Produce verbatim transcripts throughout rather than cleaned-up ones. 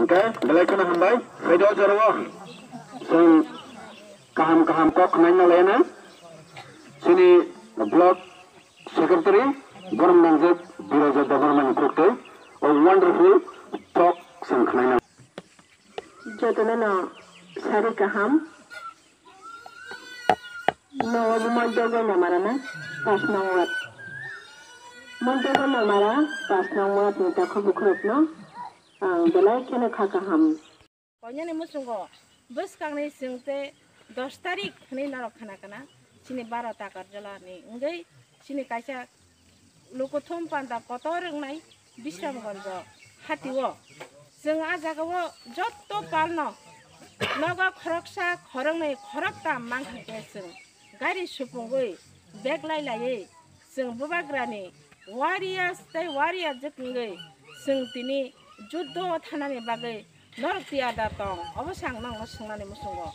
Hwnkhe belai kheno hambai. Phaido jorao chwng kaham kaham kok khnaina laina chini block secretary borom nangjak Biroja Debbarmani khuktwi o wonderful talk chwng khnaina. Jotono no sari kaham. No obo Moidogo Nomara na pas nong ward. Moidogo Nomara pas nong ward ni takhu bukhurok no ang belai kheno kha kaham. Koinani muchungo bwskangni chwng tei dos tarik hwnwi norok khna kana chini baro takarjala ni wngwi chini kaisa Lukuthum panda kotor wngnai Bisramganjo hatio. Chwng a jagao jotto palno nogo khoroksa, khoroknwi, khoroktam mankha khe chwng gari supungwi beglai laiwi chwng bubagrani warriors tei warrior jwk wngwi chwng tini juddo thanani bagwi Norok tiyar da tong, obo se ang nokno swngnani muchungo.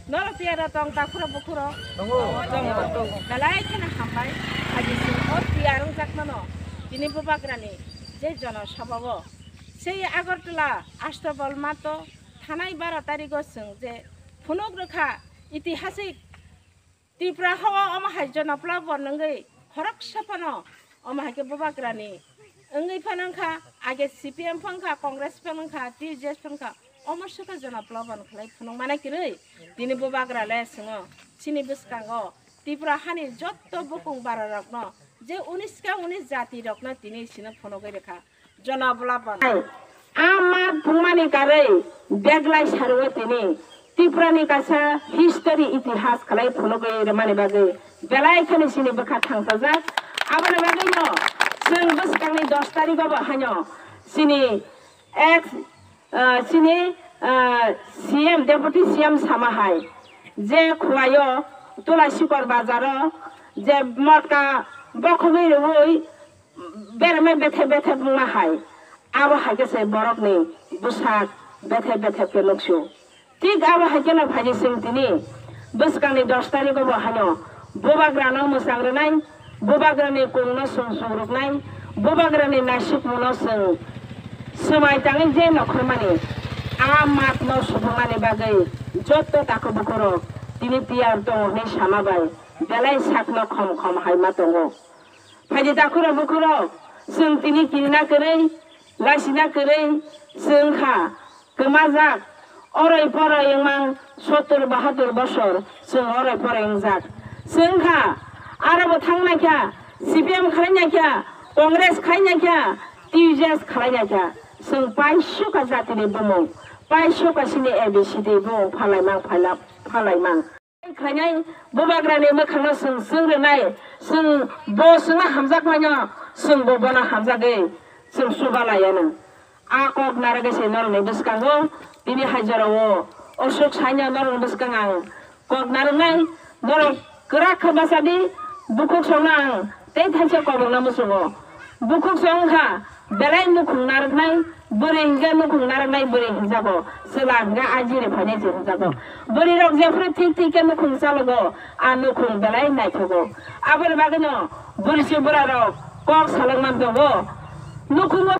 Norok tiyar da tong, takhurok bukhurok? Tongo, tongo, tongo. Belai kheno hambai, haji chwng o tiyar wngjakmano, tini bubagrani je jono sabao. Sei Agartala Astabal mato thanai baro tarigo chwng je phunuk rwkha itihasik Tripura hao omo hai jonoplabon wngwi khoroksa phano omo hai khe bubagrani wngwi phano wngkha, age C P M phano wngkha, Congress phano wngkha, T J S phano wngkha, omo sokha jonoplabon khlai phunuk mana kwrwi. Tini bubagra le swngo chini bwskango Tripura hani jotto bukung bararokno je unis ka unis jati rokno tini sino phunugwi rwkha. Jonoblabon. A mat phungmani karwi beglai sarwi tini Tripura ni kaisa history itihas khlai phunugwi rwmani bagwi belai kheno chini bwkha thangsajak. Aboni bagwino chwng bwskangni dos tarikgo bo haino chini ex, ah, chini, ah, C M, Deputy C M sama hai je Khulaio Tulasikor bazaro je motka bokhogwi rwui Berma bethe bethe wngma hai, abo hai khe se borokni bwsak bethe bethe khe nuksu. Thik abo hai kheno phaidi chwng tini bwskangni dos tarikgo bo haino bubagrano mwchang rwnai, bubagrani kungno chwng chungrwknai, bubagrani naisikmungno chwng swmai tangwi je nokhormani a matno supungmani bagwi jotto takhuk bukhurok tini tiyar tongo hwnwi sama bai belai sakno khom khom hai ma tongo. Phaidi takhurok bukhurok, chwng tini kirina kwrwi, laisina kwrwi, chwng kha kwmajak, oroi poroi wngmang sottur bahatur bosor chwng oroi poroi wngjak. Chwng kha, aro bo thang naikha, C P M khlai naikha, Congress khai naikha, T J S khlai naikha. Chwng paisukha jatini bumung, paisukha chini A B C D bumung phalaimang, phala-, phalaimang. Khlainai bubagrani mwkhangno chwng chwng rwnai, chwng bo chwngno hamjakmaino chwng bo bono hamjagwi chwng chuba laianw. A kok narwgwi se norokni bwskango tini hai jorao osuk saino norokni bwskang ang kok narwknai, norok kwrak khe bachadi, bukhuk songno ang tei thaisa kobokna muchungo. Bukhuk song wngkha belai nukhung narwknai, bwrwi hinkhe nukhung narwknai bwrwi hinjago, chwla hinkhe ajiri phainai se hinjago. Bwrwirok jephru thik thik khe nukhung chalogo, a nukhung belai naithogo. Aboni bagwino bwrwisu bwrarok kok salokma tongo. Nukhungo